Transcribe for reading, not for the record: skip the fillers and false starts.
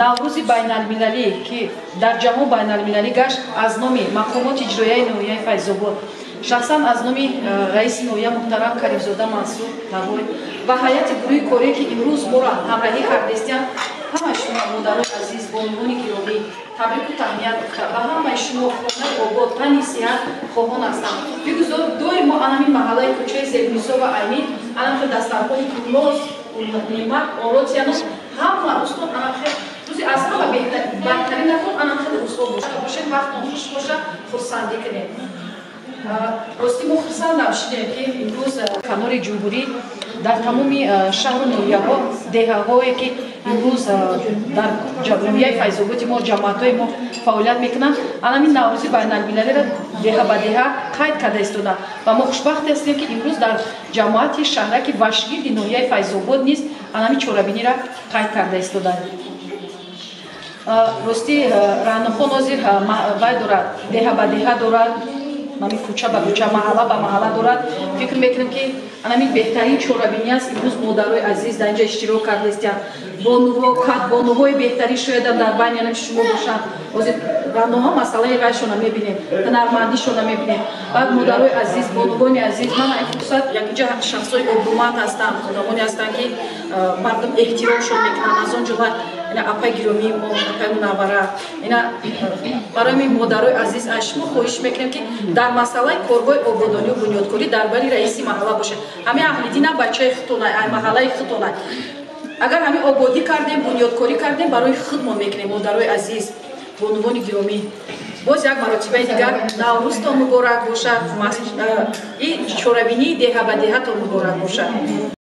Наврӯзи байналмилалӣ, ки дар ҷаҳон байналмилалӣ гашт, аз номи мақомоти иҷроияи ноҳияи Файзобод, шахсан аз номи раиси ноҳия муҳтарам Каримзода Мансур Тавой ва ҳайати гурӯҳи корие, ки имрӯз моро ҳамроҳӣ кардестиянд, ҳамаи шумо, модарои азиз, бонувони гиромӣ, табрику таҳният гуфта, ба ҳамаи шумо хонаи обод, тани сиҳат хоҳон ҳастам. Бигузор доим мо анамин маҳаллаи кӯчаи Зебунисо ва Айнӣ анамхел дастархони гулноз, неъмат оротияну ҳама рӯзтон анамхел рӯзи аз ҳама беҳтарин накун, анамхел рӯзҳо бошед, вақтон хуш бошад, хурсандӣ кунед. Ростӣ мо хурсандам шудем, ки имрӯз канори ҷумҳурӣ дар тамоми шаҳру ноҳияҳо, деҳаҳое, ки имрӯз дар ноҳияи Файзободи мо ҷамоатҳои мо фаъолият мекунанд, анамин наврӯзи байналмилалиро деҳа ба деҳа қайд карда истоданд ва мо хушбахт ҳастем, ки имрӯз дар ҷамоати шаҳраки Вашгирди ноҳияи Файзобод низ анамин чорабиниро қайд карда истоданд. Ростӣ Раънохон ҳозир вай дорад, деҳа ба деҳа дорад, ҳамин кӯча ба кӯча, маҳалла ба маҳалла дорад. Фикр мекунем, ки анамин беҳтарин чорабинӣ аст. Имрӯз модарои азиз дар инҷа иштирок кардаистиянд, бонуҳо, бонуҳои беҳтарин шоядам дар байни анами шумо бошанд. Ҳозир Раъноҳо масъалаи вайшона мебинем, ҳунармандишона мебинем. Баъд, модарои азиз, бонувони азиз, ман ин фурсат, якинҷа шахсҳои обрӯманд ҳастанд, одамоне ҳастанд, ки мардум эҳтиромшон мекунанд, аз он ҷумла ина апаи гиромии мо, апаи Мунаввара. Ина барои мин, модарои азиз, аз шумо хоҳиш мекунем, ки дар масъалаи корҳои ободонию бунёдкорӣ дар бари раиси маҳалла бошед. Ҳамин аҳлидина бачаи худтона, маҳаллаи худтона. Агар ҳамин ободӣ кардем, бунёдкорӣ кардем, барои худмон мекунем. Модарои азиз, бонувони гиромӣ, боз як маротибаи дигар наврӯзтон муборак бошад, и чорабинии деҳа ба деҳатон муборак бошад.